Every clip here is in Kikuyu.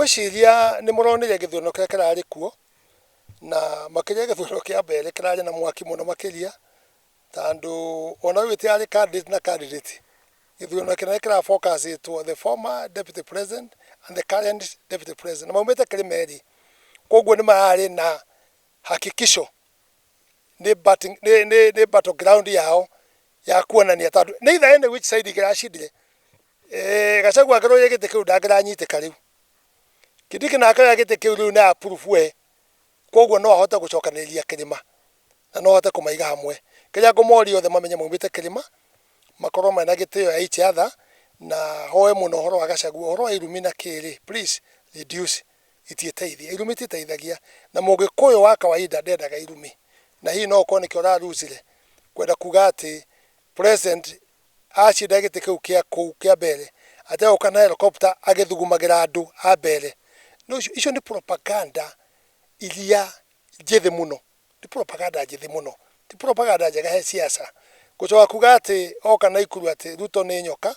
Ngwĩciria nĩ mũronire gĩthurano kĩrĩa kĩrarĩ kuo, na makĩria gĩthurano kĩa mbere kĩrarĩ na mwaki mũno makĩria, tondũ ona rĩu ĩtirarĩ candidate na candidate. Gĩthurano kĩnene kĩra focus ĩtwo the former deputy president and the current deputy president, na maumĩte kĩrĩma erĩ, koguo nĩ mararĩ na hakikisho nĩ battle, nĩ battle ground yao ya kuonania tondũ neither any which side ĩngĩracindire, Gachagua angĩroire gĩtĩ kĩu ndangĩranyitĩka rĩu. Kindiki nake oya gĩtĩ kĩu rĩu nĩ approve we, koguo no ahote gũcokanĩrĩria kĩrĩma na no ahote kũmaiga hamwe. Kĩrĩa ngũmoria othe mamenye maumĩte kĩrĩma, makorwo mena gĩtĩo ya each other, na hoe mũno ũhoro wa Gachagua, ũhoro wa irumi na kĩ rĩ, please reduce, itiĩteithia, irumi ititeithagia, na Mũgĩkũyũ wa kawaida ndendaga irumi, na hihi no ũkorwo nĩkĩo ũraruzire, kwenda kuga atĩ president acinda gĩtĩ kĩu kĩa kũu kĩa mbere ategũka na helicopter agĩthugumagĩra andũ a mbere. No icio nĩ propaganda iria njĩthĩ mũno, nĩ propaganda njĩthĩ mũno, ti propaganda njega he siasa. Gũcoka kuga atĩ oka Naikuru atĩ Ruto nĩ nyoka,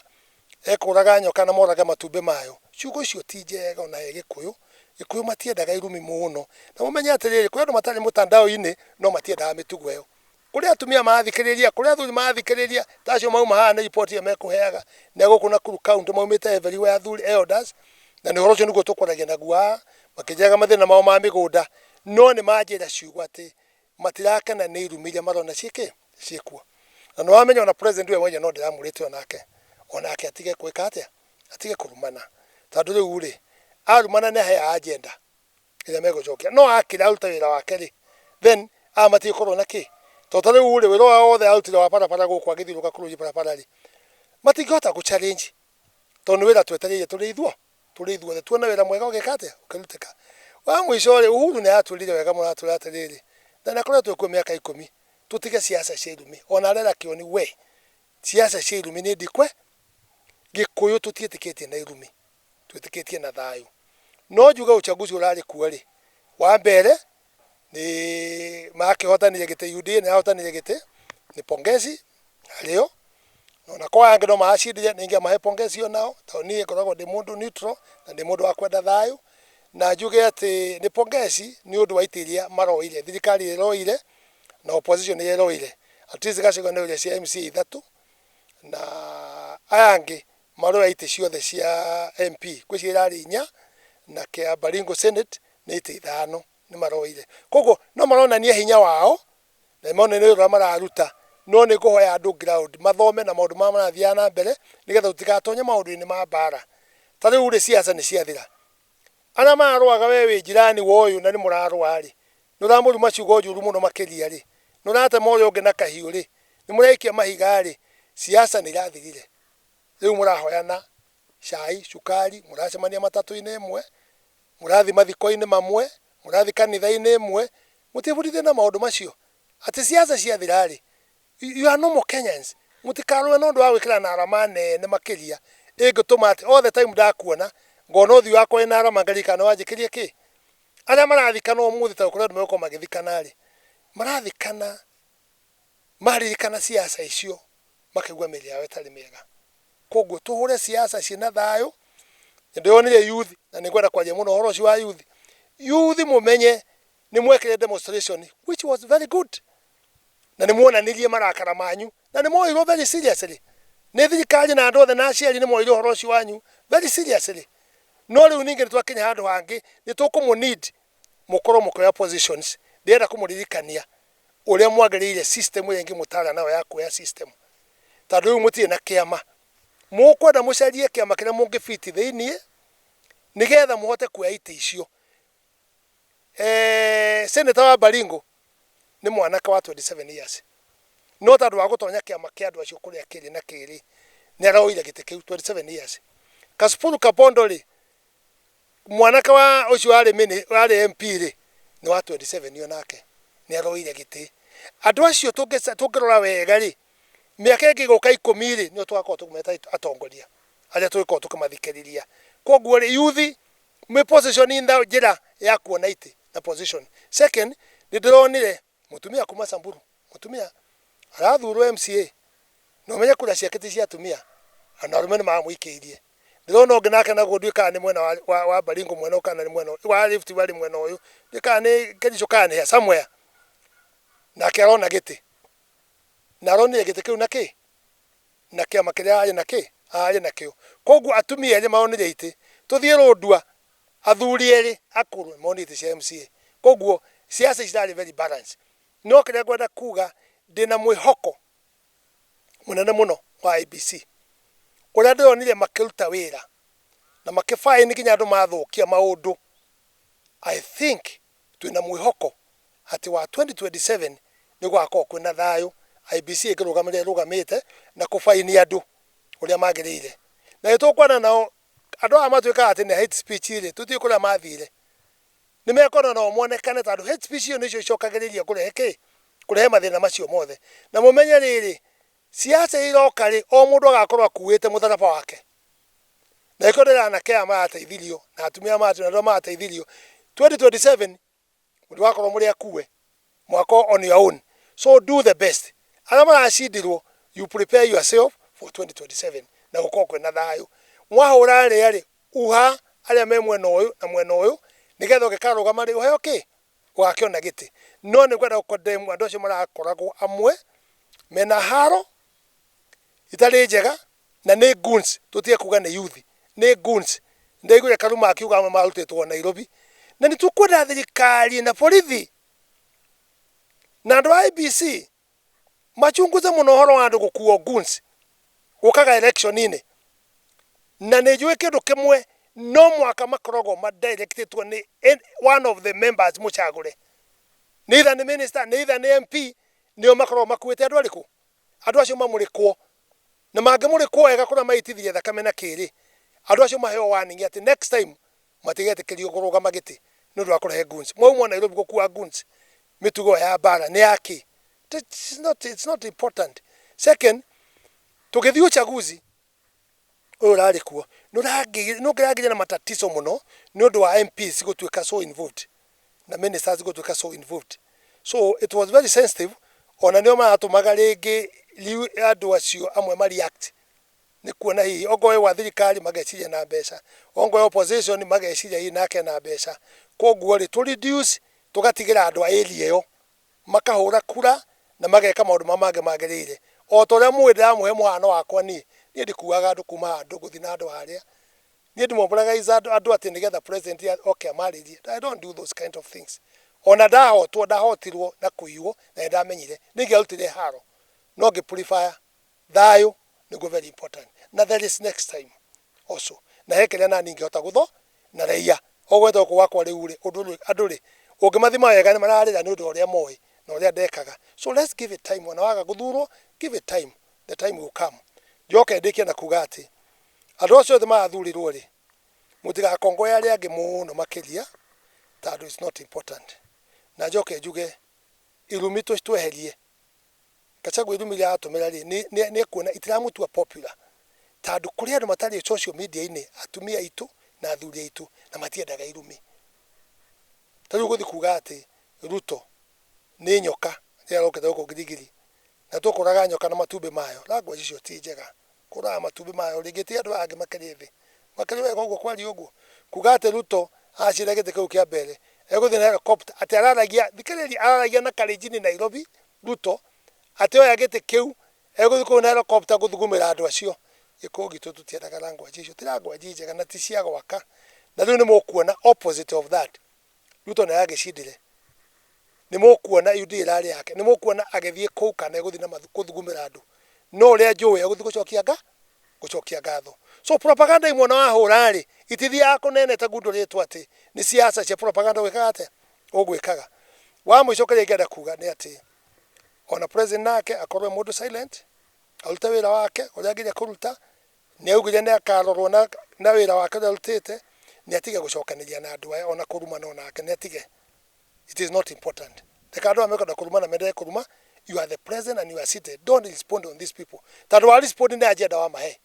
ekũraga nyoka na morage matumbĩ mayo, ciugo icio ti njega ona he Gĩkũyũ. Gĩkũyũ matiendaga irumi mũno. Na mũmenye atĩrĩrĩ, kwĩ andũ matarĩ mũtandao-inĩ no matiendaga mĩtugo ĩyo. Kũrĩ atumia marathikĩrĩria, kũrĩ athuri marathikĩrĩria, ta acio mauma haha nĩ riboti ĩyo mekũheaga, nĩ a gũkũ Nakuru County maumĩte everywhere athuri elders, na nĩ ũhoro ũcio nĩguo tũkwaragia naguo haha, makĩnjĩraga mathĩna mao ma mĩgũnda, no nĩ manjĩra ciugo atĩ matirakena nĩ irumi iria marona ciĩ kĩ, ciĩkuo. Na nĩ wamenya ona president we mwenyewe no ndĩramwĩrĩte onake, onake atige gwĩka atĩa, atige kũrumana, tondũ rĩu rĩ, arumana nĩ aheaga agenda. Ĩrĩa megũcokia no akĩra aruta wĩra wake rĩ, then aya matigũkorwo na kĩ, tondũ ta rĩu rĩ, wĩra ũrĩa wothe arutire wa barabara gũkũ agĩthiũrũrũka kũrũria barabara rĩ, matingĩhota gũ challenge tondũ nĩ wĩra twetereire tũrĩ ithuo tũrĩ ithuothe tuone wĩra mwega ũgĩka atĩa, ũkĩrutĩka. Wa mũico rĩ, Uhuru nĩ aratwĩrire wega mũno aratwĩra atĩrĩrĩ, na nĩ akoretwo kuo mĩaka 10, tũtige siasa cia irumi, ona arera kĩoni we, siasa cia irumi nĩ ndikwe, Gĩkũyũ tũtiĩtĩkĩtie na irumi. Twĩtĩkĩtie na thayũ. No njuge uchaguzi ũrarĩ kuo rĩ, wa mbere nĩ makĩhotanire gĩtĩ, UDA nĩ yahotanire gĩtĩ, nĩ pongezi harĩo. Ona kwa angĩ no maracindire, nĩ ingĩamahe pongezi onao, tondũ niĩ ngoragwo ndĩ mũndũ neutral na ndĩ mũndũ wa kwenda thayũ. Na njuge atĩ nĩ pongezi nĩ ũndũ wa itĩ iria maroire, thirikari ĩroire na opposition ĩroire. At least Gachagua nĩ oire cia MCA ithatũ na aya angĩ maroya itĩ ciothe cia MP, ngwĩciria irarĩ inya, na kĩa Baringo Senate nĩ itĩ ithano nĩ maroire. Koguo no maronania hinya wao na nĩ maronania wĩra ũrĩa mararuta, no nĩ ngũhoya andũ ground mathome na maũndũ marĩa marathiaga na mbere nĩgetha tũtigatonye maũndũ-inĩ ma mbara. Ta rĩu rĩ, siasa nĩ ciathira. Arĩa mararũaga we wĩ jirani wa ũyũ na nĩ mũrarũa rĩ, nĩ ũramũruma ciugo njũru mũno makĩria rĩ, nĩ ũratema ũrĩa ũngĩ na kahiũ rĩ, nĩ mũraikia mahiga rĩ, siasa nĩ irathirire. Rĩu mũrahoyana cai, cukari, mũracemania matatũ-inĩ ĩmwe, mũrathiĩ mathiko-inĩ mamwe, mũrathiĩ kanitha-inĩ ĩmwe, mũtiĩbundithĩtie na maũndũ macio? Atĩ siasa ciathira rĩ, you are normal Kenyans, mũtikarũe na ũndũ wa gwĩkĩrana arama nene makĩria ĩngĩtũma atĩ all the time ndakuona ngona ũthiũ wakwa wĩna arama ngaririkana nĩ wanjĩkĩrie kĩ. Arĩa marathikana ũmũthĩ ta kũrĩ andũ megũkorwo magĩthikana rĩ, marathikana maririkana siasa icio makaigua mĩĩrĩ yao ĩtarĩ mĩega. Koguo tũhũre siasa ciĩna thayũ. Nĩ ndĩronire youth na nĩ ngwenda kwaria mũno ũhoro ũcio wa youth. Youth mũmenye nĩ mwekire demonstration which was very good na nĩ muonanirie marakara manyu na nĩ mwoirwo very seriously nĩ thirikari na andũ othe na aciari nĩ mwoire ũhoro ũcio wanyu very seriously. No rĩu ningĩ nĩ twakinya handũ hangĩ nĩ tũkũmũ need mũkorwo mũkĩoya positions. Ndĩrenda kũmũririkania ũrĩa mwagĩrĩire system ĩrĩa ingĩmũtara nayo ya kuoya system, tondũ rĩu mũtirĩ na kĩama. Mũkwenda mũcarie kĩama kĩrĩa mũngĩ fit thĩiniĩ nĩgetha mũhote kuoya itĩ icio. Senator wa Baringo nĩ mwanake wa 27 years, no tondũ wa gũtonya kĩama kĩa andũ acio kũrĩa kĩrĩ na kĩrĩ, nĩ aroire gĩtĩ kĩu 27 years. Kasipul Kabondo rĩ, mwanake wa ũcio warĩ mini warĩ MP rĩ, nĩ wa 27 onake nĩ aroire gĩtĩ. Andũ acio tũngĩrora wega rĩ, mĩaka ĩngĩ ĩgũka 10 rĩ, nĩo tũgakorwo tũkĩmeta atongoria arĩa tũgĩkorwo tũkĩmathikĩrĩria. Koguo rĩ, youth mwĩ position na njĩra ya kuona itĩ na position. Second, nĩ ndĩronire mũtumia kuma Samburu, mũtumia arathurwo MCA, na ũmenye kura ciake ti cia atumia, ona arũme nĩ mamũikĩirie. Ndĩrona ũngĩ nake naguo ndiũĩ kana nĩ mwena wa Baringo mwena ũyũ kana nĩ mwena wa Rift Valley mwena ũyũ, ndiũĩ kana nĩ Kericho kana nĩ ha, somewhere. Nake arona gĩtĩ. Na aronire gĩtĩ kĩu na kĩ? Na kĩama kĩrĩa arĩ na kĩ? Arĩ nakĩo. Koguo atumia erĩ maronire itĩ. Tũthiĩ Lodwar, athuri erĩ akũrũ nĩ monire itĩ cia MCA. Koguo siasa ici cirarĩ very balanced. No kĩrĩa ngwenda kuga, ndĩna mwĩhoko mũnene mũno wa IEBC. Ũrĩa ndĩronire makĩruta wĩra na makĩ fine nginya andũ mathũkia maũndũ, I think twĩna mwĩhoko atĩ wa 2027 nĩ gũgakorwo kwĩna thayũ, IEBC ĩngĩrũgama ũrĩa ĩrũgamĩte na kũ fine andũ ũrĩa magĩrĩire. Na nĩ tũkwana nao andũ aya matuĩkaga atĩ nĩ hate speech rĩ, tũtiũĩ kũrĩa mathire. Nĩ mekona nao monekane tondũ hate speech icio nĩcio icokagĩrĩria kũrehe kĩ? Kũrehe mathĩna macio mothe. Na mũmenye rĩrĩ, siasa iroka rĩ, o mũndũ agakorwo akuĩte mũtharaba wake. Na nĩkĩo ndĩrera anake aya marateithirio na atumia aya na andũ arĩa marateithirio, 2027 mũtigakorwo mũrĩ akue, mũgakorwo on your own. So do the best. Arĩa maracindirwo, you prepare yourself for 2027 na gũkorwo kwĩna thayũ. Mwahũra arĩa rĩ, uha arĩa me mwena ũyũ na mwena ũyũ, nĩgetha ũngĩkarũgama rĩ, ũheo kĩ? Ũgakĩona gĩtĩ. No nĩ ngwenda gũ condemn andũ acio marakoragwo amwe mena haro itarĩ njega na nĩ goons, tũtige kuga nĩ youth, nĩ goons. Ndaiguire Karuma akiuga amwe marutĩtwo Nairobi. Na nĩ tũkwenda thirikari na borithi na andũ a IEBC machunguze mũno ũhoro wa andũ gũkuo goons gũkaga election-inĩ. Na nĩ njũĩ kĩndũ kĩmwe, no mũhaka makoragwo ma directĩtwo nĩ one of the members mũcagũre. Nĩ either nĩ minister, nĩ either nĩ MP, nĩo makoragwo makuĩte andũ arĩkũ? Andũ acio mamũrĩkwo. Na mangĩmũrĩkwo wega kũrĩa maitithirie thakame na kĩrĩ, andũ acio maheo warning atĩ next time matigetĩkĩrio kũrũgama gĩtĩ nĩ ũndũ wa kũrehe goons. Mwaumwo Nairobi gũkua goons, mĩtugo ĩyo ya mbara nĩ ya kĩ? It's not important. Second, tũgĩthiĩ uchaguzi ũyũ ũrarĩ kuo, nĩ ũngĩragĩire na matatizo mũno nĩ ũndũ wa MPs gũtuĩka so involved na ministers gũtuĩka so involved. So it was very sensitive, ona nĩo maratũmaga rĩngĩ andũ acio amwe ma react nĩ kuona hihi okorwo wĩ wa thirikari mageciria na mbeca, okorwo wĩ opposition mageciria hihi nake ena mbeca. Koguo rĩ, tũ reduce tũgatigĩra andũ a area ĩyo makahũra kura na mageka maũndũ marĩa mangĩ magĩrĩire. O ta ũrĩa mũĩ ndĩramũhe mũhano wakwa niĩ, niĩ ndikuaga andũ kuma handũ gũthiĩ na andũ harĩa. Niĩ ndi mobilize andũ atĩ nĩgetha president oke amarĩrie. I don't do those kind of things. Ona ndahotwo, ndahotirwo na kũiywo na nĩ ndamenyire. Nĩ ingĩarutire haro no ngĩ prefer thayũ nĩguo very important. Na there is next time also. Na he kĩrĩa nani ingĩhota gũtho na raia. O gwetha gũkũ gwakwa rĩu rĩ, ũndũ andũ rĩ, ũngĩmathima wega nĩ mararĩra nĩ ũndũ wa ũrĩa moĩ na ũrĩa ndekaga. So let's give it time. Ona waga gũthurwo, give it time. The time will come. Njoke ndĩkie na kuga atĩ, andũ acio othe marathurirwo rĩ, mũtigakongoe arĩa angĩ mũno makĩria, tondũ it's not important. Na njoke njuge, irumi tweherie. Gachagua irumi iria aratũmĩra rĩ, nĩ ekuona itiramũtua popular. Tondũ kũrĩ andũ matarĩ social media-inĩ, atumia aitũ na athuri aitũ, na matiendaga irumi. Ta rĩu gũthiĩ kuga atĩ Ruto nĩ nyoka rĩrĩa arokĩte gũkũ Giligili, na tũkũraga nyoka na matumbĩ mayo, language icio ti njega. Kũraga matumbĩ mayo rĩngĩ ti andũ aya angĩ makĩrĩ thĩ. Makĩrĩ wega ũguo kwaria ũguo? Kuga atĩ Ruto acinda gĩtĩ kĩu kĩa mbere, egũthiĩ na helicopter, atĩ araragia, thikĩrĩria, araragia na Kalenjin Nairobi, Ruto, atĩ oya gĩtĩ kĩu, egũthiĩ kũu na helicopter gũthugumĩra andũ acio. Gĩkũyũ gitũ tũtiendaga language icio, ti language njega na ti cia gwaka. Na rĩu nĩ mũkuona opposite of that. Ruto nĩ aragĩcindire. Nĩ mũkuona UDA ĩrarĩ yake. Nĩ mũkuona agĩthiĩ kũu kana egũthiĩ na gũthugumĩra andũ. No ũrĩa njũĩ egũthiĩ gũcokia nga gũcokia ngatho. So propaganda imwe ona wahũra rĩ, itithiaga kũnene ta ngundũrĩtwo atĩ nĩ siasa cia propaganda ũgĩkaga atĩa? Ũgwĩkaga. Wa mũico kĩrĩa ingĩenda kuga nĩ atĩ ona president nake akorwo e mũndũ silent, arute wĩra wake ũrĩa agĩrĩire kũruta. Nĩ augire nĩ akarorwo na wĩra wake ũrĩa arutĩte, nĩ atige gũcokanĩria na andũ aya ona kũrumana onake nĩ atige. It is not important. Reke andũ aya mekwenda kũrumana mendelee kũruma, you are the president and you are seated. Don't respond on these people. Tondũ wa respond nĩ agenda wamahe.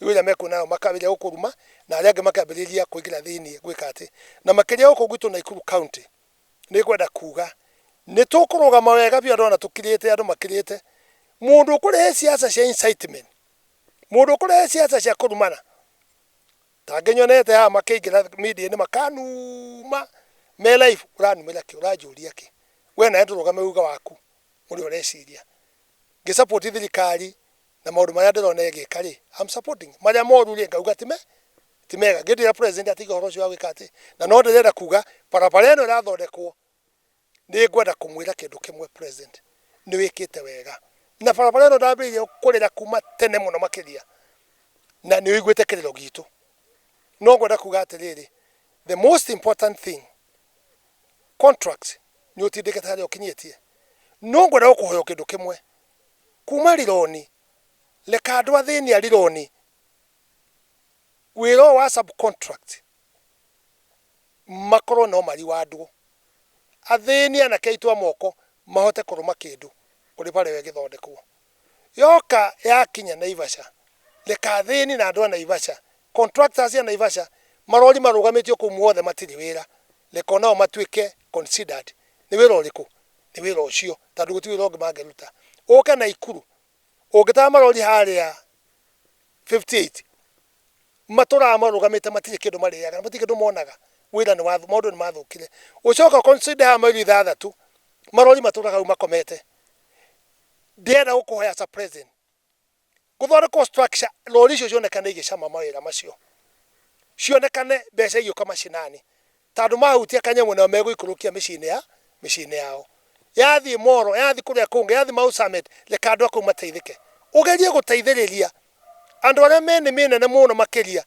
Rĩu ĩrĩa mekuona nayo makambĩrĩria gũkũruma na arĩa angĩ makambĩrĩria kũingĩra thĩinĩ gwĩka atĩ. Na makĩria gũkũ gwitũ Nakuru County, nĩ ngwenda kuga nĩ tũkũrũgama wega biũ andũ ona tũkirĩte, andũ makirĩte. Mũndũ ũkũrehe siasa cia incitement, mũndũ ũkũrehe siasa cia kũrumana, Ta ngĩnyonete haha makĩingĩra media-inĩ makanuma me live, ũranumĩra kĩ? Ũranjũria kĩ? We nawe ndũrũgame uga waku ũrĩa ũreciria. Ngĩ support thirikari na maũndũ marĩa ndĩrona ĩgĩka rĩ, I'm supporting. Marĩa moru rĩ, ngauga ti me ti mega. Ngĩndĩra president atige ũhoro ũcio wa gwĩka atĩ. Na no ndĩrenda kuga barabara ĩno ĩrathondekwo, nĩ ngwenda kũmwĩra kĩndũ kĩmwe president, nĩ wĩkĩte wega. Na barabara ĩno ndambĩrĩirie kũrĩra kuma tene mũno makĩria, na nĩ ũiguĩte kĩrĩro gitũ. No ngwenda kuga atĩrĩrĩ, the most important thing, contract nĩ ũtindĩkĩte harĩa ũkinyĩtie. No ngwenda gũkũhoya o kĩndũ kĩmwe, kuma rironi, reka andũ athĩni a rironi, wĩra ũyũ wa subcontract makorwo no mariwandwo, athĩni anake aitũ a moko mahote kũrũma kĩndũ kũrĩ bara ĩyo ĩgĩthondekwo. Yoka yakinya Naivasha, reka athĩni na andũ a Naivasha, contractors a Naivasha, marori marũgamĩtio kũu mothe matirĩ wĩra, reka onao matuĩke considered. Nĩ wĩra ũrĩkũ? Nĩ wĩra ũcio, tondũ gũtirĩ wĩra ũngĩ mangĩruta. Ũke Naikuru, ũngĩtara marori harĩa 58 matũraga marũgamĩte matirĩ kĩndũ marĩaga na matirĩ kĩndũ monaga wĩra nĩ wa maũndũ nĩ mathũkire ũcoka consider haha maili ithathatũ marori matũraga hau makomete ndĩrenda gũkũhoya as a president gũthondekwo structure rori icio cionekane igĩcama mawĩra macio cionekane mbeca igĩũka macinani tondũ mahutia kanyamũ nao megũikũrũkia mĩciĩ-inĩ ya mĩciĩ-inĩ yao. Yathiĩ Moro, yathiĩ kũrĩa kũngĩ, yathiĩ Mau Summit, reke andũ a kũu mateithĩke. Ũgerie gũteithĩrĩria andũ arĩa me nĩmĩ nene mũno makĩria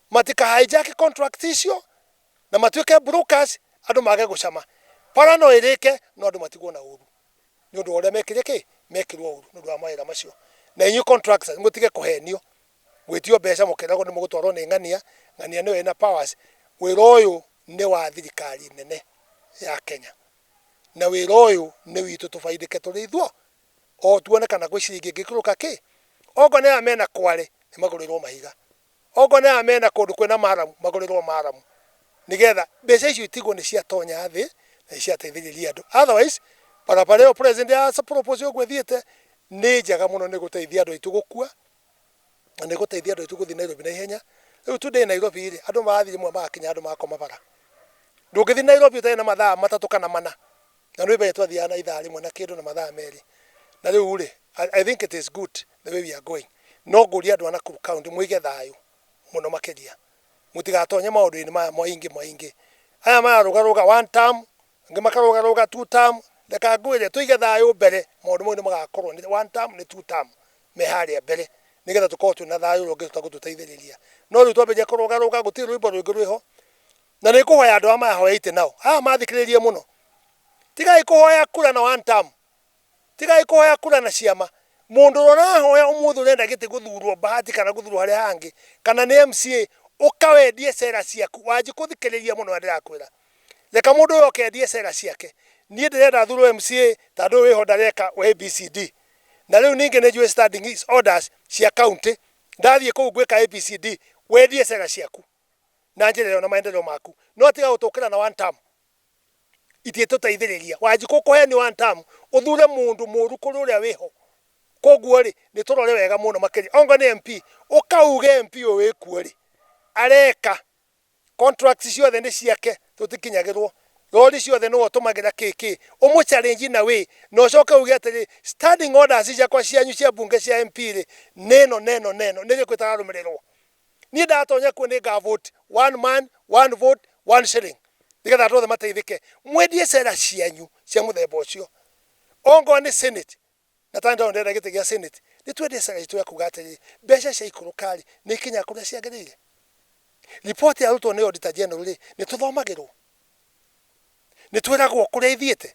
matika hijack contract icio na matuĩke brokers, andũ mage gũcama. Bara no ĩrĩke no andũ matigwo na ũru nĩ ũndũ wa ũrĩa mekire kĩ? Mekirwo ũru nĩ ũndũ wa mawĩra macio. Na inyuĩ contractors mũtige kũhenio Gwĩtio mbeca mũkeragwo nĩ mũgũtwarwo nĩ ng'ania, ng'ania nĩyo ĩna powers. Wĩra ũyũ nĩ wa thirikari nene ya Kenya na wĩra ũyũ nĩ witũ tũbaidĩke tũrĩ ithuo o tuone kana gwĩ ciringi ĩngĩikũrũka kĩ. Okorwo nĩ aya mena kware nĩ magũrĩrwo mahiga, okorwo nĩ aya mena kũndũ kwĩna maramu magũrĩrwo maramu nĩgetha mbeca icio itigwo nĩ ciatonya thĩ na nĩ ciateithĩrĩria andũ. Otherwise barabara ĩyo president a propose ũguo ĩthiĩte nĩ njega mũno nĩ ĩgũteithia andũ aitũ gũkua na nĩ gũteithia andũ aitũ gũthiĩ Nairobi na ihenya. Rĩu today Nairobi rĩ, andũ marathiĩ rĩmwe magakinya andũ magakoma bara. Ndũngĩthiĩ Nairobi ũtarĩ na mathaa matatũ kana mana, na nĩ mbere twathiaga na ithaa rĩmwe na kĩndũ na mathaa merĩ. Na rĩu rĩ, I think it is good the way we are going. No ngũria andũ a Nakuru County mũige thayũ mũno makĩria. Mũtigatonye maũndũ-inĩ maya maingĩ maingĩ. Aya mararũgarũga one term, angĩ makarũgarũga two term, reka ngwĩre tũige thayũ mbere, maũndũ mau nĩ magakorwo nĩ one term nĩ two term me harĩa mbere, nĩgetha tũkorwo twĩna thayũ ũrĩa ũngĩhota gũtũteithĩrĩria. No rĩu twambĩrĩria kũrũgarũga gũtirĩ rwĩmbo rũngĩ rwĩho, na nĩ ngũhoya andũ aya marahoya itĩ nao, haha mathikĩrĩrie mũno, tigai kũhoya kura na one term. Tigai kũhoya kura na ciama. Mũndũ ũrĩa ũrahoya ũmũthĩ ũrenda gĩtĩ gũthurwo Bahati kana gũthurwo harĩa hangĩ kana nĩ MCA, ũka wendie cera ciaku. Wanji kũthikĩrĩria mũno ũrĩa ndĩrakwĩra. Reka mũndũ ũyũ oke endie cera ciake. Niĩ ndĩrenda thurwo MCA tondũ ũyũ wĩho ndareka ABCD. Na rĩu ningĩ nĩ njũĩ standing orders cia county, ndathiĩ kũu ngwĩka ABCD, wendie cera ciaku na njĩra ĩyo na maendeleo maku. No tiga gũtũkĩra na one term. Itiĩtũteithĩrĩria. Wanjikũ ũkũhe nĩ one term ũthure mũndũ mũru kũrĩ ũrĩa wĩho. Koguo rĩ, nĩ tũrore wega mũno makĩria. Ongorwo nĩ MP, ũka uge MP ũyũ wĩkuo rĩ, areka contracts ciothe nĩ ciake tũtikinyagĩrwo, rori ciothe nĩwe ũtũmagĩra kĩ kĩ, ũmũ challenge in a way na ũcoke uge atĩrĩ, standing orders ciakwa cianyu cia mbunge cia MP rĩ, nĩ ĩno na ĩno na ĩno, nĩ ĩrĩkũ ĩtararũmĩrĩrwo? Niĩ ndatonya kuo nĩ nga vote one man, one vote, one shilling nĩgetha andũ othe mateithĩke. Mwendie cera cianyu cia mũthemba ũcio. Ongorwo nĩ senate, na tondũ ndĩrenda gĩtĩ gĩa senate, nĩ twendie cera itũ ya kuga atĩrĩrĩ, mbeca ciaikũrũka rĩ, nĩ ikinyaga kũrĩa ciagĩrĩire? Riboti yarutwo nĩ Auditor General rĩ, nĩ tũthomagĩrwo? Nĩ twĩragwo kũrĩa ithiĩte?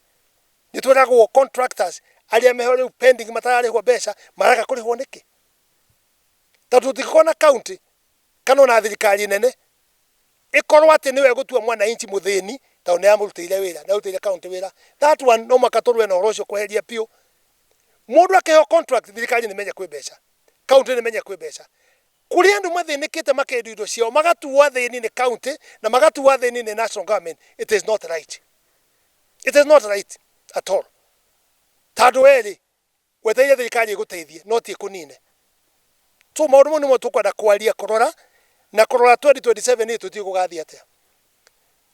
Nĩ twĩragwo contractors arĩa meho rĩu pending matararĩhwo mbeca maraga kũrĩhwo nĩkĩ? Tondũ tũtingĩkorwo na county kana ona thirikari nene ĩkorwo atĩ nĩwe ĩgũtua mwananchi mũthĩni tondũ nĩ yamũrutĩire wĩra, nĩ arutĩire county wĩra. That one no mũhaka tũrũe na ũhoro ũcio kweheria biũ. Mũndũ akĩheo contract thirikari nĩ ĩmenye kwĩ mbeca, county nĩ ĩmenye kwĩ mbeca. Kũrĩ andũ mathĩnĩkĩte makendio indo ciao magatuo athĩni nĩ county na magatuo athĩni nĩ national government. It is not right. It is not right at all. Tondũ we rĩ, Wetereire thirikari ĩgũteithie no ti ĩkũnine. So maũndũ mau nĩmo tũkwenda kwaria kũrora. Na kũrora 2027 rĩ, tũtiũĩ gũgathiĩ atĩa.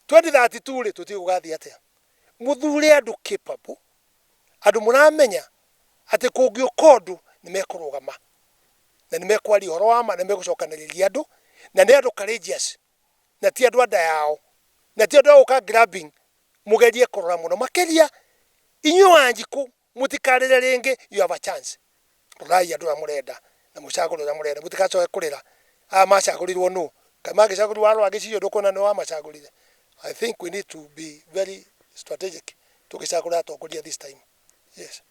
2032 rĩ, tũtiũĩ gũgathiĩ atĩa. Mũthure andũ capable, andũ mũramenya atĩ kũngĩũka ũndũ nĩ mekũrũgama na nĩ mekwaria ũhoro wa ma, nĩ megũcokanĩrĩria andũ, na nĩ andũ courageous, na ti andũ a nda yao, na ti andũ a gũka grabbing. Mũgerie kũrora mũno makĩria inyuĩ Wanjikũ, mũtikarĩre rĩngĩ, you have a chance. Rorai andũ arĩa mũrenda na mũcagũre ũrĩa mũrenda, mũtigacoke kũrĩra aya macagũrirwo nũ, kaĩ mangĩcagũrirwo warora gĩcicio ndũkuona nĩ wamacagũrire. I think we need to be very strategic tũgĩcagũra atongoria this time. Yes.